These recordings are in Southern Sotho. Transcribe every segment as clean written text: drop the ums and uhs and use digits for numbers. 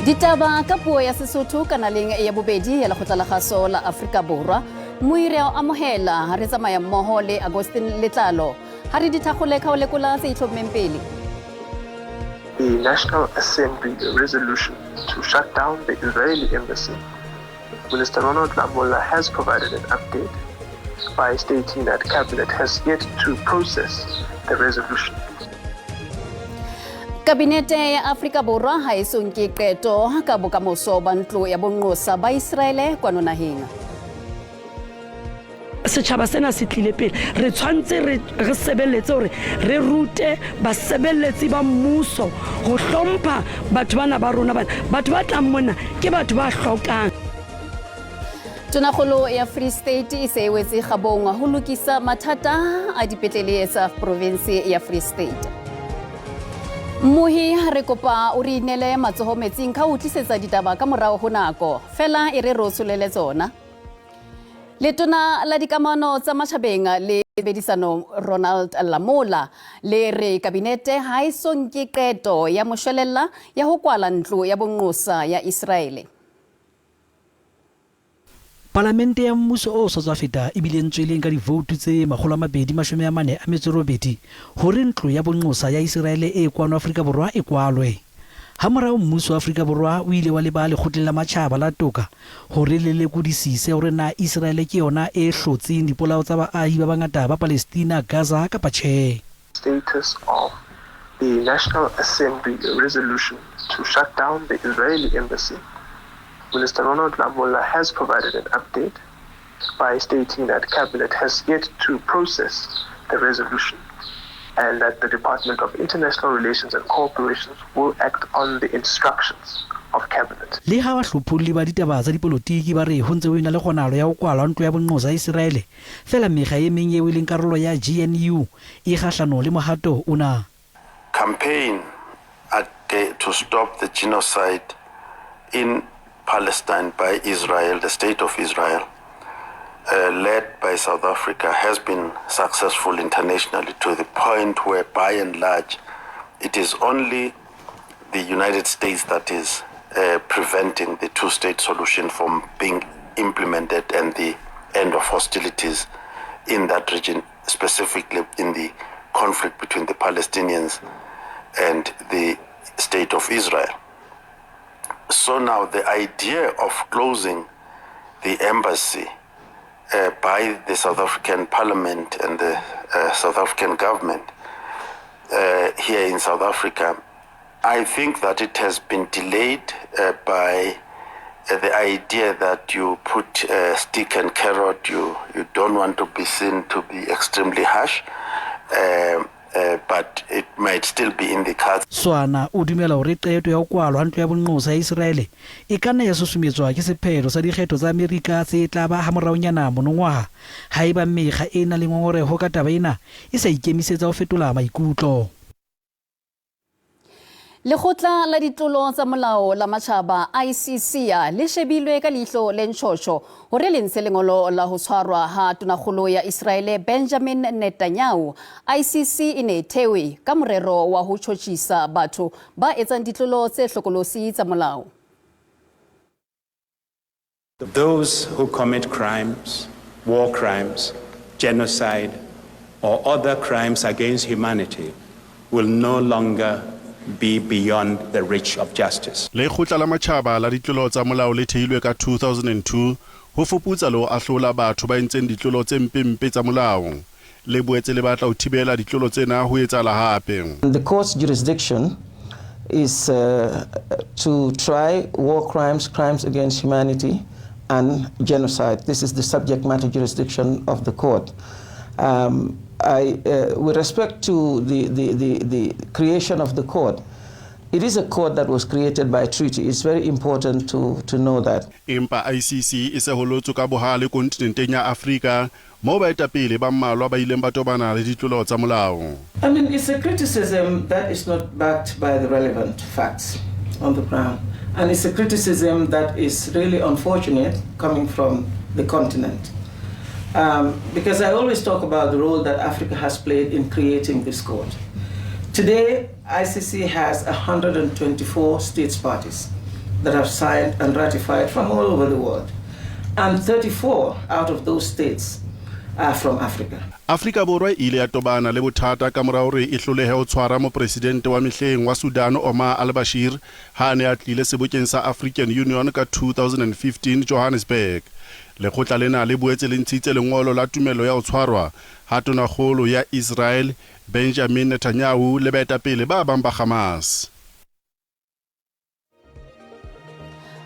Ditaba ka puo ya Sesotho kanaleng ya bobedi ya Lekgotla la Kgaso la Afrika Borwa. Moire o amohela ha re tsamaya mmoho le Agustin Letlalo. Ha re di thakgole ka ho lekola tse itlhommeng pele. The National Assembly resolution to shut down the Israeli embassy. Minister Ronald Lamola has provided an update by stating that Cabinet has yet to process the resolution. Kabinete ya Afrika Borwa ha e so nke qeto ka bokamoso ba ntlo ya bonqosa ba Iseraele kwano naheng. Setjhaba sena se tlile pele. Re tshwanetse re sebeletse hore re rute basebeletsi ba mmuso ho hlompha batho bana ba rona bana. Batho ba tlang mona ke batho ba hlokang. Tonakgolo ya Free State e se e wetse kgabong ho lokisa mathata a dipetlele tsa provinse ya Free State. Mmohi re kopa o re inele matsoho metsing ka ho tlisetsa ditaba ka morao ho nako. Fela e re re o tsholele tsona. Letona la dikamano tsa matjhabeng le tshebedisano Ronald Lamola le re kabinete ha e so nke qeto ya moshwelella ya ho kwala ntlo ya bonqosa ya Iseraele. Palamente ya mmuso o sa tswa feta e bile ntsweleng ka divoutu tse 248 hore ntlo ya bonqosa ya Iseraele e kwano Afrika Borwa e kwalwe. Hamorao mmuso wa Afrika Borwa o ile wa leba Lekgotleng la Matjhaba la Toka hore le lekodisise hore na Iseraele ke yona e hlotseng dipolao tsa baahi ba bangata ba Palestina Gaza kapa tjhe. Status of the National Assembly resolution to shut down the Israeli embassy. Minister Ronald Lamola has provided an update by stating that Cabinet has yet to process the resolution and that the Department of International Relations and Cooperation will act on the instructions of Cabinet. Le ha bahlopholli ba ditaba tsa dipolotiki ba re ho ntse ho ena le kgonahalo ya ho kwalwa ntlo ya bonqosa ya Iseraele, feela mekga e meng eo e leng karolo ya GNU e kgahlano le mohato ona. Campaign to stop the genocide in Palestine by Israel, the state of Israel, led by South Africa, has been successful internationally to the point where, by and large, it is only the United States that is preventing the two-state solution from being implemented and the end of hostilities in that region, specifically in the conflict between the Palestinians and the state of Israel. So now the idea of closing the embassy by the South African Parliament and the South African government here in South Africa, I think that it has been delayed by the idea that you put a stick and carrot, you don't want to be seen to be extremely harsh, but it might still be in the cards. Swana o dumela hore qeto ya ho kwalwa ntlo ya bonqosa ya Iseraele e ka nna ya susumetswa ke sephetho sa dikgetho tsa Amerika tse tla ba hamoraonyana monongwaha haeba mekga e nang le ngongoreho ka taba ena e sa ikemisetsa ho fetola maikutlo. Lekgotla la ditlolo tsa molao la matjhaba ICC le shebilwe ka leihlo le ntjhotjho hore le ntshe lengolo la ho tshwarwa ha tonakgolo ya Iseraele Benjamin Netanyahu. ICC e ne e thewe ka morero wa ho tjhotjhisa batho ba etsang ditlolo tse hlokolosi tsa molao. Those who commit crimes, war crimes, genocide, or other crimes against humanity will no longer be beyond the reach of justice. Lekgotla la Matjhaba la Ditlolo tsa Molao le theilwe ka 2002 ho fuputsa le ho ahlola batho ba entseng ditlolo tse mpempe tsa molao. Le boetse le batla ho thibela ditlolo tsena ho etsahala hape. The court's jurisdiction is to try war crimes, crimes against humanity, and genocide. This is the subject matter jurisdiction of the court. With respect to the creation of the court, it is a court that was created by treaty. It's very important to know that. Empa ICC e se holotswe ka bohale kontinenteng ya Afrika moo baetapele ba mmalwa ba ileng ba tobana le ditlolo tsa molao. I mean, it's a criticism that is not backed by the relevant facts on the ground. And it's a criticism that is really unfortunate coming from the continent. Because I always talk about the role that Africa has played in creating this court. Today, ICC has 124 states parties. that have signed and ratified from all over the world. And 34 out of those states are from Africa. Afrika Borwa e ile ya tobana le bothata ka mora hore e hlolehe ho tshwara mopresidente wa mehleng wa Sudan Omar al-Bashir ha a ne a tlile sebokeng sa African Union ka 2015 Johannesburg. Lekgotla lena le boetse le ntshitse lengolo la tumello ya ho tshwarwa ha tonakgolo ya Israel Benjamin Netanyahu le baetapele ba bang ba Hamas.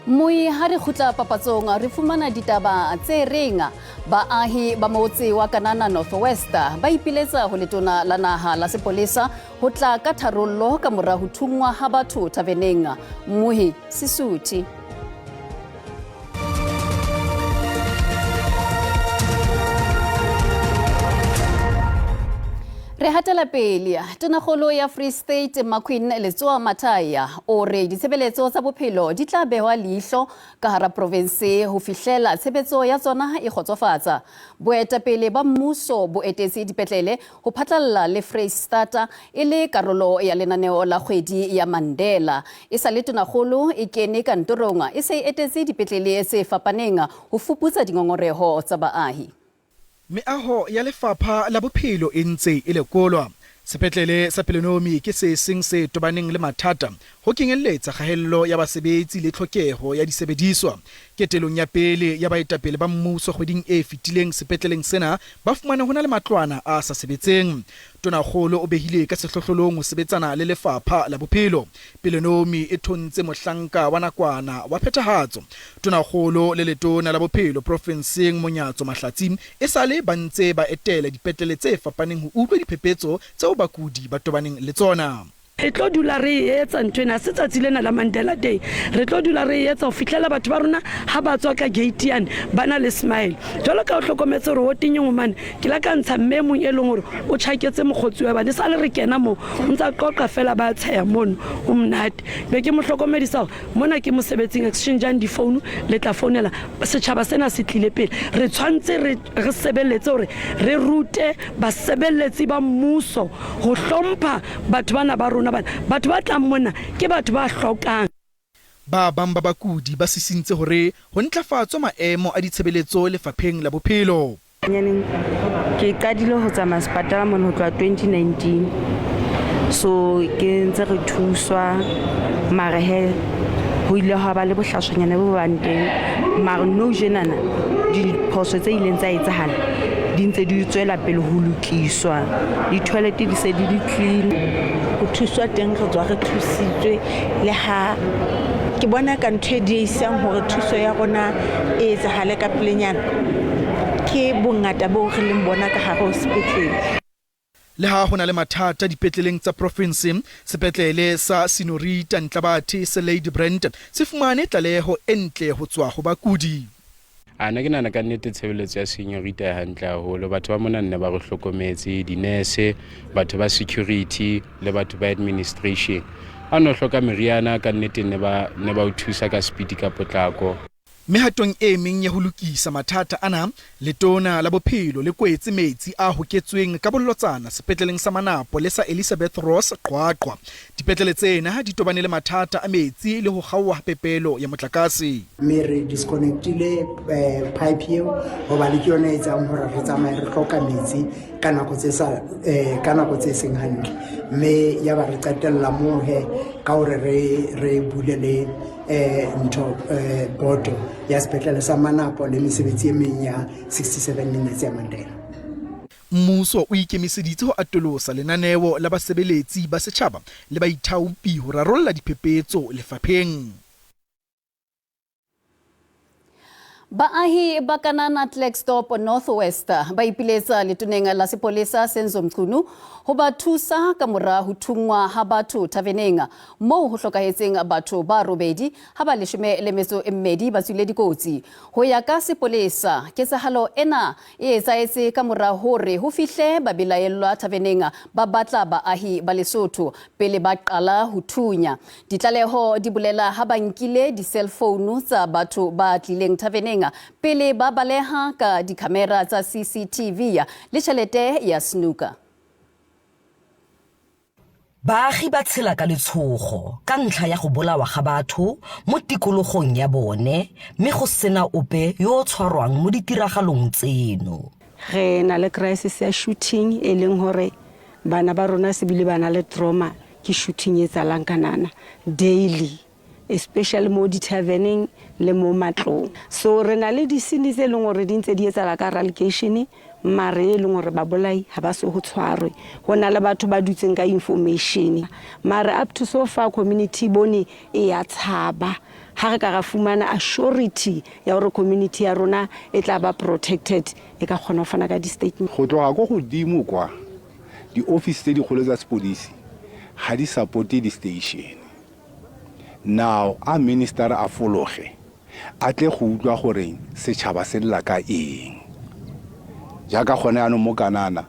Moi ha re kgutla papatsong re fumana ditaba tse reng baahi ba motse wa Kanana North West ba ipiletsa ho letona la naha la sepolesa ho tla ka tharollo ka mora ho thunngwa ha batho thaveneng. Mmohi Sesuthi. Re hatela pele. Tonakgolo ya Free State Maqueen Letsoa Mathaya o re ditshebeletso tsa bophelo di tla behwa leihlo ka hara provinse ho fihlela tshebetso ya tsona e kgotsofatsa. Boetapele ba mmuso bo etetse dipetlele ho phatlalla le Freistata e le karolo ya lenaneo la kgwedi ya Mandela. E sa le tonakgolo e kene kantorong e se e etetse dipetlele tse fapaneng ho fuputsa dingongoreho tsa baahi. Meaho ya Lefapha la Bophelo e ntse e lekolwa. Sepetlele sa Pelonomi ke se seng se tobaneng le mathata, ho kenyelletsa kgahello ya basebetsi le tlhokeho ya disebediswa. Ketelong ya pele ya baetapele ba mmuso kgweding e fetileng sepetleleng sena, ba fumane ho na le matlwana a sa sebetseng. Tonakgolo o behile ka sehlohlolong ho sebetsana le Lefapha la Bophelo. Pelonomi e thontse mohlanka wa nakwana wa phethahatso. Tonakgolo le Letona la Bophelo profenseng Monyatso Mahlatsi esale ba ntse ba etela dipetlele tse fapaneng ho utlwa diphephetso tseo bakudi ba tobaneng le tsona. Re tlo dula re e etsa ntho ena, ha se tsatsi lena la Mandela Day. Re tlo dula re e etsa ho fihlela batho ba rona ha ba tswa ka gate yane ba na le smile. Jwalo ka o hlokometse hore woteng e nngwe mane ke la ka ntsha mme e mong e leng hore o tjhaketse mokgotsi wa bane. Esale re kena moo o ntsa qoqa fela ba tsheha mono ho monate. Be ke mo hlokomedisa hore mona ke mosebetsing exchangeang difounu le tla founela setjhaba sena se tlile pele. Re tshwantse re re sebeletse hore re rute basebeletsi ba mmuso ho hlompha batho bana ba rona bana. Batho ba tlang mona ke batho ba hlokang. Ba bang ba bakudi ba sisintse hore ho ntlafatswe maemo a ditshebeletso lefapheng la bophelo. Nyaneng ke qadile ho tsamaya sepatala mona ho tloha 2019, so ke ntse re thuswa mare he ho ile hwa ba le bohlaswanyana bo bang teng, mare nou tjenana diphoso tse ileng tsa etsahala di ntse di tswela pele ho lokiswa, di-toilet di se di le clean. Ho thuswa teng re tswa re thusitswe, le ha ke bona ka ntho e diehisang hore thuso ya rona e etsahale ka pelenyana ke bongata boo re leng bona ka hare ho sepetlele. Le ha ho na le mathata dipetleleng tsa profinse, sepetlele sa Senorita Ntlabathe se Ladybrand se fumane tlaleho e ntle ho tswa ho bakudi. A nna ke nahana ka nnete tshebeletso ya Senorita e hantle haholo. Batho ba mona nne ba re hlokometse, dinese, batho ba security le batho ba administration. Ha o no hloka meriana ka nnete ne ba ne ba o thusa ka speed ka potlako. Mehatong e meng ya ho lokisa mathata ana, Letona la Bophelo le kwetse metsi a hoketsweng ka bolotsana sepetleleng sa Manapo le sa Elizabeth Ross, Qwaqwa. Dipetlele tsena di tobane le mathata a metsi le ho kgaoha ha pepelo ya motlakase. Mme re disconnectile pipe eo hobane ke yona e etsang hore re tsamaye re hloka metsi ka nako tse sa ka nako tse seng hantle, mme ya ba re qetella moo he ka hore re re bule le ntho boto ya sepetlele sa Manapo le mesebetsi e meng ya 67 Minutes ya Mandela. Mmuso o ikemiseditse ho atolosa lenaneo la basebeletsi ba setjhaba le baithaopi ho rarolla diphephetso lefapheng. Baahi ba Kanana Klerksdorp North West ba ipiletsa letoneng la sepolesa Senzo Mchunu ho ba thusa ka mora ho thunngwa ha batho thaveneng moo ho hlokahetseng batho ba robedi ha ba 12 ba tswile dikotsi. Ho ya ka sepolesa, ketsahalo ena e etsahetse ka mora hore ho fihle babelaellwa thaveneng ba batla baahi ba Lesotho pele ba qala ho thunya. Ditlaleho di bolela ha ba nkile di-cell phone tsa batho ba tlileng thaveneng pele ba baleha ka dikhamera tsa CCTV le tjhelete ya snooker. Baagi ba tshela ka letshogo ka ntlha ya go bolawa ga batho mo tikologong ya bone mme go sena ope yo o tshwarwang mo ditiragalong tseno. Re na le crisis ya shooting e leng hore bana ba rona se bile ba na le trauma ke shooting e etsahalang kanana daily especially mo di-taverneng le mo matlong. So re na le di-scene tse e leng gore di ntse di etsahala ka hara lekeishene mare e leng gore babolai ha ba so ho tshwarwe. Ho na le batho ba dutseng ka information mare up to so far community e bone e ya tshaba. Ha re ka ra fumana assurity ya hore community ya rona e tla ba protected e ka kgona ho fana ka di-statement. Go tloga ko godimo kwa, di-office tse dikgolo tsa sepodisi ga di supporte di-station. Now a minister a fologe a tle go utlwa gore setšhaba se lla ka eng. Jaaka gone jaanong mo Kanana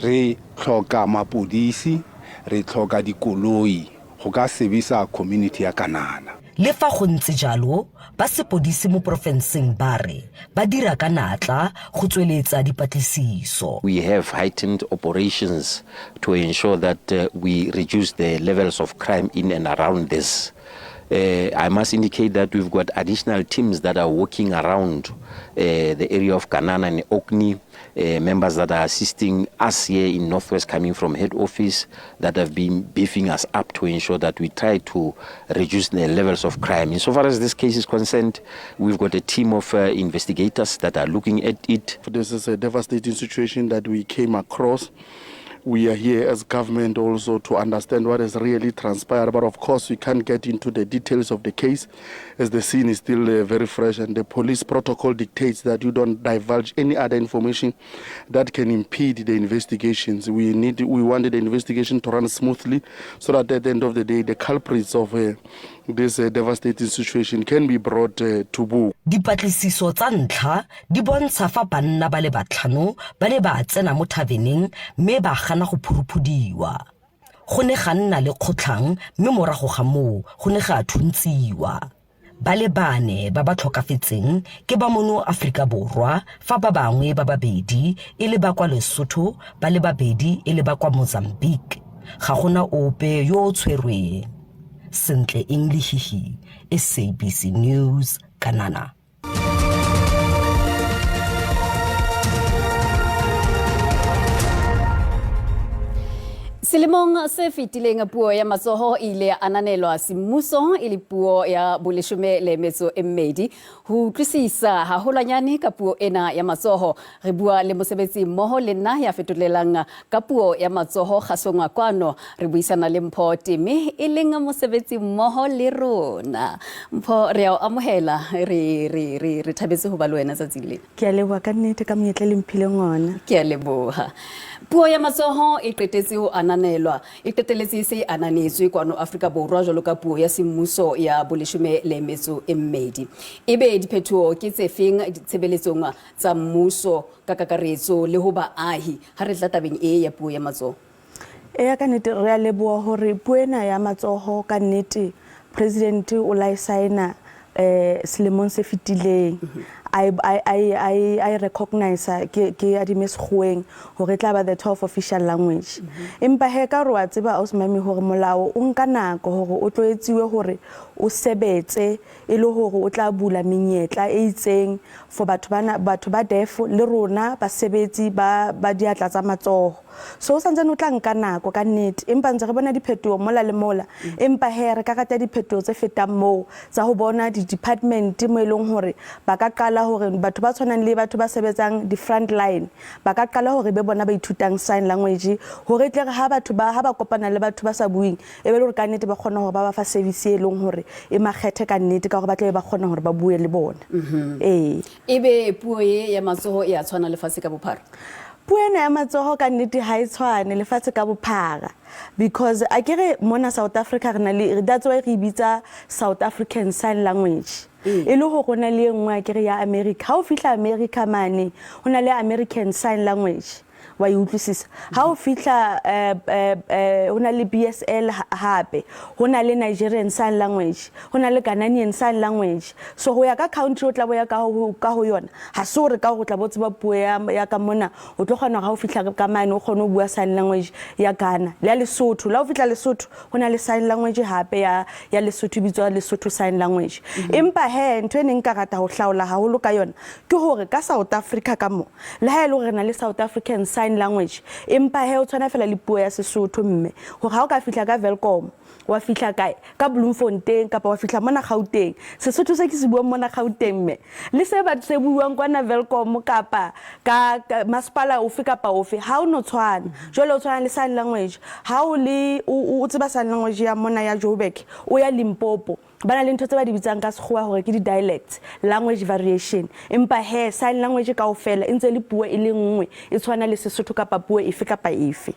re tlhoka mapodisi, re tlhoka dikoloi go ka sebisa community ya Kanana. Le fa go ntse jalo, ba sepodisi mo porofenseng ba re ba dira ka natla go tsweletsa dipatlisiso. We have heightened operations to ensure that we reduce the levels of crime in and around this. I must indicate that we've got additional teams that are working around the area of Kanana and Orkney, members that are assisting us here in Northwest coming from head office that have been beefing us up to ensure that we try to reduce the levels of crime. Insofar as this case is concerned, we've got a team of investigators that are looking at it. This is a devastating situation that we came across. We are here as government also to understand what has really transpired, but of course we can't get into the details of the case as the scene is still very fresh, and the police protocol dictates that you don't divulge any other information that can impede the investigations. We wanted the investigation to run smoothly so that at the end of the day the culprits of this devastating situation can be brought to book. Dipatlisiso tsa ntlha di bontsha fa banna ba le batlhano ba ne ba tsena mo thaveneng mme ba gana go phuruphudiwa. Go ne ga nna le kgotlhang mme morago ga moo go ne ga thuntsiwa. Ba le bane ba ba tlhokafetseng ke ba mono Aforika Borwa, fa ba bangwe ba babedi e le ba kwa Lesotho, ba le babedi e le ba kwa Mozambique. Ga gona ope yo o tshwerweng. Sentle eng lehihi, SABC News, Kanana. Selemong se fetileng puo ya matsoho e ile ya ananelwa semmuso e le puo ya boleshome le metso e mmedi. Ho utlwisisa haholwanyane ka puo ena ya matsoho, re bua le mosebetsi mmoho le nna ya fetolelang ka puo ya matsoho kgasong kwano. Re buisana le Mpho Teme e leng mosebetsi mmoho le rona. Mpho, re a o amohela, re thabetse ho ba le wena tsatsing lena. Ke a leboha ka nnete ka monyetla le mphileng ona. Ke a leboha. Puo ya matsoho e qetetse ho ananelwa, e qeteletse e se e ananetswe kwano Afrika Borwa jwalo ka puo ya semmuso ya boleshome le metso e mmedi. Ebe diphetoho ke tse feng ditshebeletsong tsa mmuso ka kakaretso le ho baahi ha re tla tabeng e ya puo ya matsoho? Eya, ka nnete re a leboha hore puo ena ya matsoho ka nnete president o la e saena selemong se fetileng. A e recognize ke adime sekgoweng hore e tla ba the 12 official language. Empa he ka hore wa tseba ausi Mami hore molao o nka nako hore o tlo etsiwe hore o sebetse e le hore o tla bula menyetla e itseng for batho bana, batho ba deaf le rona basebetsi ba diatla tsa matsoho. So o santsane o tla nka nako ka nnete, empa ntse re bona diphetoho mola le mola. Empa he re ka rata diphetoho tse fetang moo tsa ho bona di-department mo e leng hore ba ka qala hore batho ba tshwanang le batho ba sebetsang di-front line ba ka qala hore be bona ba ithutang sign language, hore tle re ha batho ba ha ba kopana le batho ba sa bueng e be le hore ka nnete ba kgona hore ba ba fa service e leng hore e makgethe ka nnete, ka hore ba tle ba kgona hore ba bue le bona. Ebe puo e ya matsoho e a tshwana lefatshe ka bophara? Puo ena ya matsoho ka nnete ha e tshwane lefatshe ka bophara, because a ke re mona South Africa re na le, that's why re bitsa South African Sign Language. E le hore ho na le e nngwe a ke re ya America. Ha o fihla America mane ho na le American Sign Language. Wa e utlwisisa? Ha o fihla ho na le BSL hape, ho na le Nigerian Sign Language, ho na le Ghanaian Sign Language. So ho ya ka country o tla bo ya ka ho ka ho yona, ha se hore ka hore o tla bo tseba puo ya ya ka mona o tlo kgona hore ha o fihla ka mane o kgone ho bua sign language ya Ghana le ya Lesotho. Le ha o fihla Lesotho ho na le sign language hape ya ya Lesotho e bitswa Lesotho Sign Language. Empa hee ntho e neng nka rata ho hlaola haholo ka yona ke hore ka South Africa ka mo, Le ha e le hore re na le South African Sign Language, empa he o tshwana fela le puo ya Sesotho mme hore ha o ka fihla ka Welkom, wa fihla kae, ka Bloemfontein kapa wa fihla mona Gauteng, Sesotho se ke se buang mona Gauteng mme le se batho se buuwang kwana Welkom kapa ka, ka masepala ofe kapa ofe ha o no tshwana. Jwale o tshwana le sign language, ha o le o, o tseba sign language ya mona ya Joburg, o ya Limpopo, Ba na le ntho tse ba di bitsang ka sekgowa hore ke di-dialects, language variation. Empa he, sign language kaofela e ntse e le puo e le nngwe, e tshwana le Sesotho kapa puo efe kapa efe.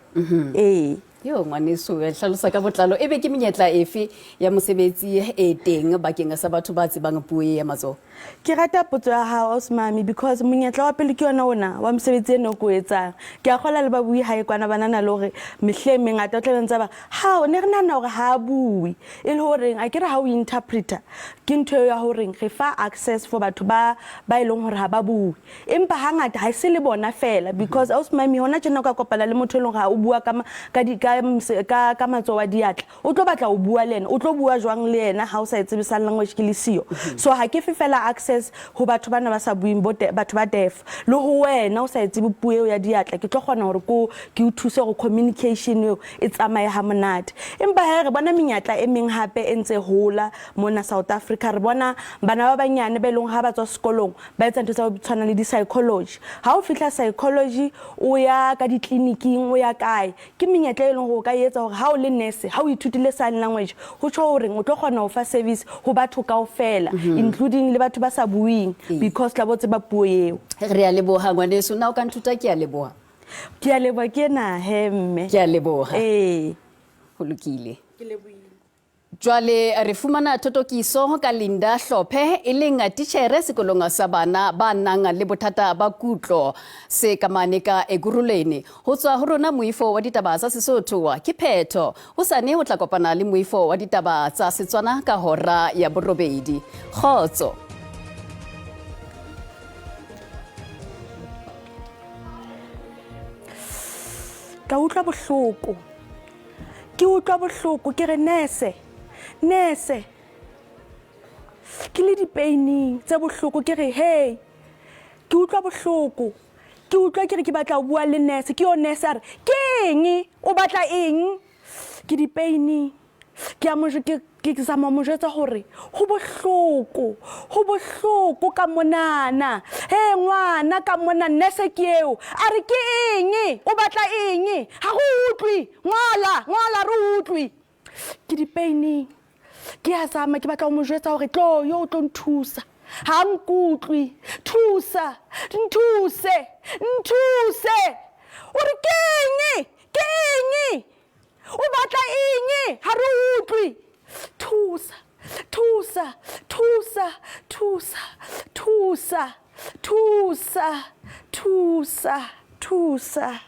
Ee. Yo, ngwaneso, wa hlalosa ka botlalo. Ebe ke menyetla efe ya mosebetsi e teng bakeng sa batho ba tsebang puo e ya matsoho? Ke rata potso ya hao ausi Mami because monyetla wa pele ke yona ona wa mosebetsi eno o ke o etsang. Ke a kgola le babui hae kwana ba nana le hore mehleng mengata o tla be ntse ba hao ne re nahana hore ha a bue e le horeng a ke re ha o interpreter ke ntho eo ya horeng re fa access for batho ba ba e leng hore ha ba bue empa hangata ha e se le bona fela because ausi Mami hona tjena o ka kopana le motho e leng hore ha o bua ka ka ka ka matsoho a diatla O tlo batla ho bua le yena, o tlo bua jwang le yena ha o sa e tsebe sign language ke le siyo? So ha ke fe fela access ho batho bana ba sa bueng, bo batho ba deaf. Le ho wena o sa e tsebe puo eo ya diatla, ke tlo kgona hore ko ke o thuse hore communication eo e tsamaye ha monate. Empa hee re bona menyatla e meng hape e ntse hola mona South Africa. Re bona bana ba banyane ba e leng ha ba tswa sekolong ba etsa ntho tsa ho tshwana le di-psychology. Ha o fihla psychology o ya ka ditleliniking, o ya kae, Ke menyetla e leng gore o ka e etsa gore ha o le nurse, ha o ithutile sign language, ho tjho horeng o tlo kgona ho fa service ho batho kaofela, including le batho ba sa bueng because tla bo tseba puo eo. Re a leboha ngwaneso, na o ka nthuta? Ke a leboha. Ke a leboha ke ena he mme. Ke a leboha. Ee. Ho lokile. Ke lebohile. Jwale re fumana thotokiso ka Linda Hlophe e leng titjhere sekolong sa bana ba nang le bothata ba kutlo se ka mane ka Ekurhuleni. Ho tswa ho rona moifo wa ditaba tsa Sesotho ke phetho. Hosane o tla kopana le moifo wa ditaba tsa Setswana ka hora ya borobedi. Kgotso. Ka utlwa bohloko. Ke utlwa bohloko ke re nurse, nurse. Ke le dipeining tse bohloko ke re hey, ke utlwa bohloko. Ke utlwa ke re ke batla ho bua le nurse, ke yo nurse a re ke eng o batla eng? Ke dipeining. Ke a mo ke ke zama mo jwetsa hore ho bohloko, ho bohloko ka monana. He ngwana ka mona nurse ke eo. A re ke eng? O batla eng? Ha re utlwe. Ngola, ngola re utlwe. Ke dipeining. Ke a zama ke batla ho mo jwetsa hore tlo yo o tlo nthusa. Ha nkutlwe. Thusa, nthuse, nthuse. O re ke eng? Ke eng? O batla eng? Ha re utlwe. Thusa, thusa, thusa, thusa, thusa, thusa, thusa, thusa.